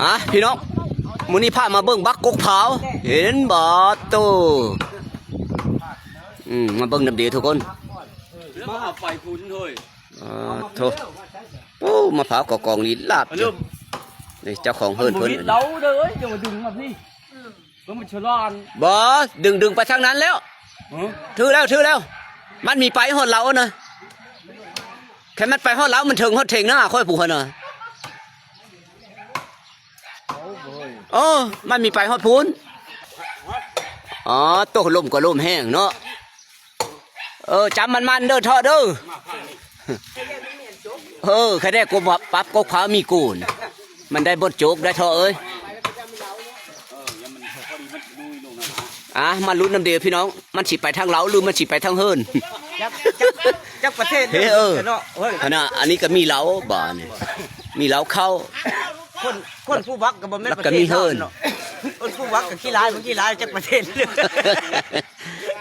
ອ່ະ ພີ່ນ້ອງ ມື້ນີ້ພາມາເບິ່ງບັກກົກພ້າວ ເຫັນບໍ່ໂຕ? ອືມ ມາເບິ່ງນຳເດ້ທຸກຄົນ. ມາຫາໄຟພຸ້ນເຮີ້ຍ. ອ່າ ໂທ້ ໂອ້ ມະພ້າວກໍກອງລີລາບຢູ່. ນີ້ເຈົ້າຂອງເຮືອນເພິ່ນ ເຮົາເດີເອີຍ ຈະມາດຶງມາພີ້. ເບິ່ງມັນສະຫຼອນ. ບໍ່ ດຶງ ດຶງໄປທາງນັ້ນແລ້ວ. ຖືແລ້ວ ຖືແລ້ວ. ມັນມີໄປຮອດເລົານະ. ຄັນມັນໄປຮອດເລົາ ມັນເຖິງຮອດເຖງນາຂ້ອຍພຸ້ນນະ. ໂອ້ ມັນມີໄປຮອດພຸ້ນ. ອໍ ຕົກລົມກໍລົມແຮງເນາະ. ເອີ ຈຳໝັ້ນໆເດີເທາະເດີ. ເອີ ໃຄແດ່ກົບ ປັບກົກພ້າວມີໂກນ ມັນໄດ້ບົດໂຈກໄດ້ເທາະເອີຍ. ອ່າ ມາລຸ້ນນຳເດ້ພີ່ນ້ອງ ມັນຊິໄປທາງເລົາ ຫຼື ມັນຊິໄປທາງເຮືອນ? ຈັກ ຈັກ ຈັກປະເທດເດີເນາະ. ເອີ ເຮີ້ຍ ອັນນະ ອັນນີ້ກໍມີເລົາ ບາດນີ້ມີເລົາເຂົ້າ. ຄົນ ຄົນຜູ້ບັກກໍບໍ່ແມ່ນປະເທດເຮົາເນາະ. ຄົນຜູ້ບັກກໍຂີ້ຮ້າຍ ມັນຂີ້ຮ້າຍຈັກປະເທດ.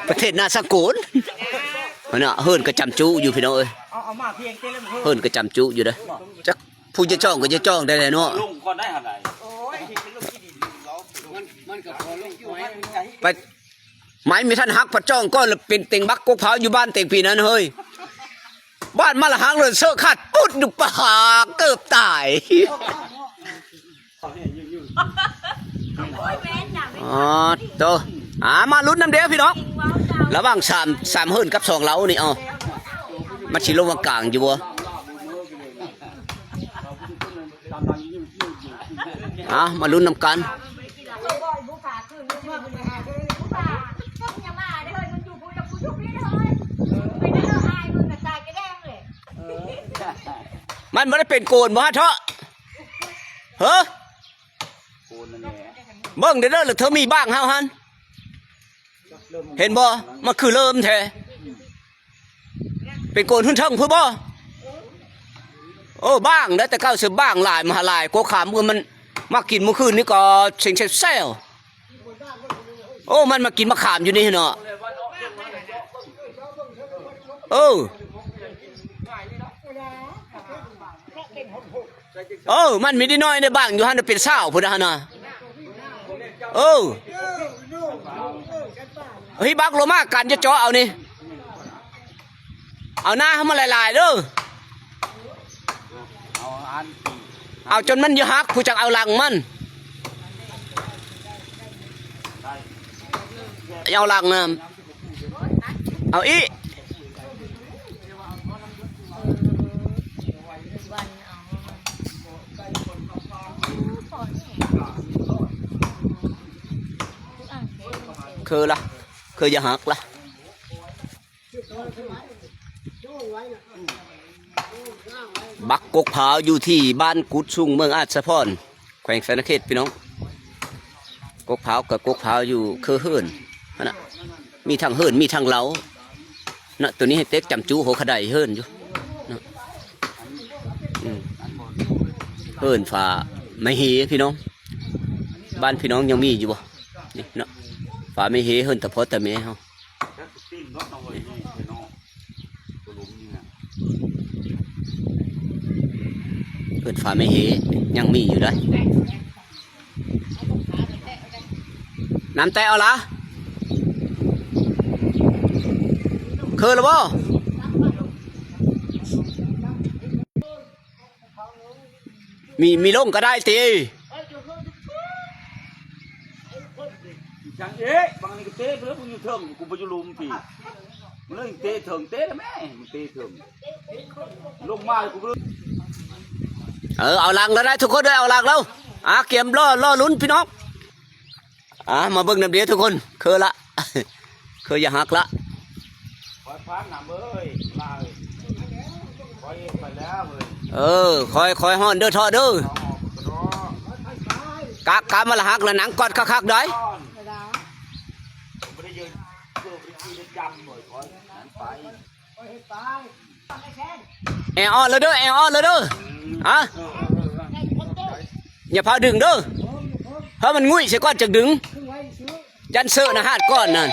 ປະເທດໜ້າສາກົນ. ຫັ້ນນະ ເຮືອນກໍຈຳຈຸຢູ່ພີ່ນ້ອງເອີຍ. ເອົາ ເອົາມາພຽງແຕ່ລະເຮືອນ ເຮືອນກໍຈຳຈຸຢູ່ເດ້. ຈັກຜູ້ຈະຈອງກໍຈະຈອງໄດ້ແຫຼະເນາະ. ລົງກ່ອນໄດ້ຫັ້ນໃດ. ໂອ້ຍ ມັນ ມັນກໍພໍລົງໄປ ໄປ ໄມ້ມີທັນຫັກ ພັດຈອງກ່ອນ ລະເປັນເຕັງບັກກົກພ້າວຢູ່ບ້ານເຕັງປີນັ້ນເຮີ້ຍ. ບ້ານມາລະຫັກເລີຍ ເຊີຂາດປຸດຢູ່ປາກ ເກີບຕາຍ. ອໍ ໂຕ ອ່າ ມາລຸ້ນນຳເດ້ພີ່ນ້ອງ ລະຫວ່າງສາມ ສາມເຮືອນກັບສອງເລົານີ້. ເອົາ ມັນຊິລົງຫວ່າງກາງຢູ່ບໍ່? ອ່າ ມາລຸ້ນນຳກັນ. ມັນບໍ່ໄດ້ເປັນໂກນບໍ່ຮະເທາະ? ເຮີ ໂກນນັ້ນແຫຼະ ເບິ່ງເດີ ລະເທີມີບ້າງເຮົາຫັ້ນ ເຫັນບໍ່? ມັນຄືເລີ່ມແທ້ ເປັນໂກນຂຶ້ນເທິງພຸ້ນບໍ່? ໂອ້ ບ້າງເດ້ ແຕ່ເກົ່າຊິບ້າງຫຼາຍ ມະຫາຫຼາຍ ກົກຂາມ ມັນມາກິນມື້ຄືນນີ້ກໍເສັງແຊວ. ໂອ້ ມັນມາກິນໝາກຂາມຢູ່ນີ້ເນາະ. ເອີ ເອີ ມັນມີນິດໜ້ອຍເດ້ ບາງຢູ່ຫັ້ນເປັນຊາວພຸ້ນນະຫັ້ນນະ. ເອີ ເຮີ້ຍ ບັກລົງມາກັນຈະເຈາະເອົານີ້. ເອົານາເຮົາມາຫຼາຍໆເດີ ເອົາອັນ ເອົາຈົນມັນຢູ່ຫັກ ຜູ້ຈັກເອົາຫຼັງມັນ ເອົາຫຼັງນຳ ເອົາອີກ ຄືລະ ຄືຢ່າຫັກລະ. ບັກກົກພ້າວຢູ່ທີ່ບ້ານກຸດສູງ ເມືອງອາດສະພອນ ແຂວງສະຫວັນນະເຂດ ພີ່ນ້ອງ. ກົກພ້າວກໍກົກພ້າວຢູ່ຄືເຮືອນຫັ້ນນະ ມີທັງເຮືອນ ມີທັງເລົານະ. ໂຕນີ້ໃຫ້ເຕັກຈຳຈຸຫົວຂະໄດເຮືອນຢູ່ນະ. ອືມ ເຮືອນຝາໄມ້ເຮ ພີ່ນ້ອງ ບ້ານພີ່ນ້ອງຍັງມີຢູ່ບໍ່? ນີ້ເນາະ ຝາໄມ້ເຮ ເຮືອນຕາພໍ່ຕາແມ່ເຮົາ. ເອີ້ນຝາແມ່ເຮ ຍັງມີຢູ່ເດ້. ນ້ຳແຕະເອົາລະ ເຄີລະບໍ່? ມີ ມີລົງກໍໄດ້ຕິ. ຈັ່ງເອະ ບາງນີ້ກໍເຕະເພິ່ນ ເພິ່ນຢູ່ເທິງ ກູໄປຢູ່ລຸ່ມພີ້ ມັນເລີຍເຕະເທິງ ເຕະລະແມ່ ມັນເຕະເທິງ ລົງມາ ກູບໍ່ ເອີ ເອົາຫຼັງແລ້ວໄດ໋ ທຸກຄົນເດີ ເອົາຫຼັງແລ້ວ. ອ່າ ກຽມລໍ ລໍລຸ້ນພີ່ນ້ອງ. ອ່າ ມາເບິ່ງນຳເດ້ທຸກຄົນ ເຄີລະ ເຄີຢ່າຫັກລະ. ເອີ ຄ່ອຍໆ ຮ້ອນເດີເທາະເດີ. ກະ ກະມາລະຫັກລະນັ່ງກອດຄັກໆ ໄດ໋. ແອອ່ອນແລ້ວເດີ ແອອ່ອນແລ້ວເດີ. ຮະ ຢ່າພາດຶງເດີ ເພາະມັນງຸ້ຍໃສ່ກ່ອນຈັ່ງດຶງ. ຢັນເຊີນະຫາດກ່ອນນັ້ນ.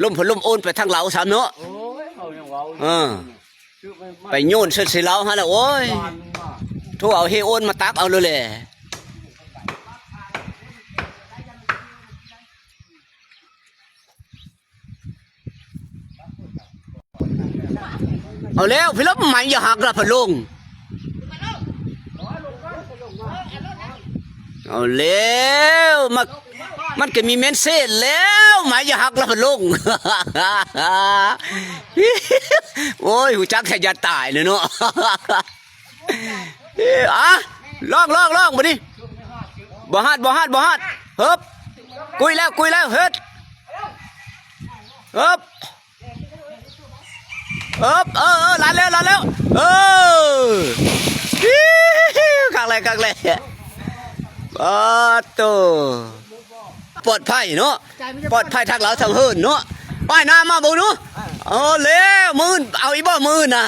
ລົມພັດລົມໂອນໄປທາງລາວຊ້ຳເນາະ. ໂອ້ຍ ເຂົາຍັງເວົ້າຢູ່ ເອີ ຊື້ໄປ ໄປໂຍນໃສ່ລາວຫັ້ນລະ. ໂອ້ຍ ບານມາ ໂທເອົາເຮໂອນມາຕັກເອົາໂລດແຫຼະ. ເອົາແລ້ວ ພີ່ລົບ ໄມ້ຢ່າຫັກລະພັດລົງ. ເອົາແລ້ວ ມັນ ມັນກໍມີແມ່ນເສດແລ້ວ ໄມ້ຢ່າຫັກລະພັດລົງ. ໂອ້ຍ ຮູ້ຈັກແຕ່ຢ່າຕາຍເນາະ. ເອີ ອະ ລອງ ລອງ ລອງ ບາດນີ້ ບໍ່ຮອດ ບໍ່ຮອດ ບໍ່ຮອດ. ເຮີບ ກຸຍແລ້ວ ກຸຍແລ້ວ ເຮັດ ເຮີບ ເອີບ ເອີ ເອີ ລາດແລ້ວ ລາດແລ້ວ ເອີ ຄັກແລ້ວ ຄັກແລ້ວ. ປາດໂຕ ປອດໄພເນາະ ປອດໄພທັງລາວທັງເຮີນເນາະ. ປ້າຍໜ້າມາເບິ່ງດູ. ເອົາແລ້ວ ມື້ອື່ນເອົາອີກບໍ່ ມື້ອື່ນນະ?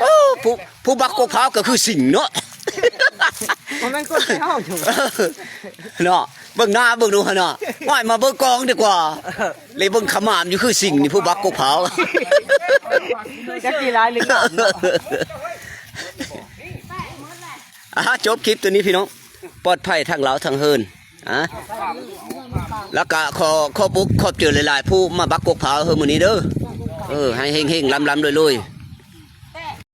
ໂອ້ ຜູ້ ຜູ້ບັກກົກພ້າວກໍຄືສິງເນາະ. ບໍ່ແມ່ນຄົນໄທເຮົາຢູ່ ເນາະ. ເບິ່ງໜ້າເບິ່ງດູຫັ້ນນະ. ໂອ້ຍ ມາເບິ່ງກອງດີກວ່າ. ເລີຍເບິ່ງຂະໝາມຢູ່ຄືສິງນີ້ ຜູ້ບັກກົກພ້າວ. ຈັກຊິຫຼາຍຫຼືໜ້ອຍ. ອ່າ ຈົບຄລິບຕົວນີ້ພີ່ນ້ອງ ປອດໄພທັງລາວທັງເຮີນ. ອ່າ ແລ້ວກະຂໍຂອບອົກຂອບໃຈຫຼາຍໆ ຜູ້ມາບັກກົກພ້າວເຮີມື້ນີ້ເດີ. ເອີ ໃຫ້ເຮັງໆ ລຳໆ ລວຍໆ.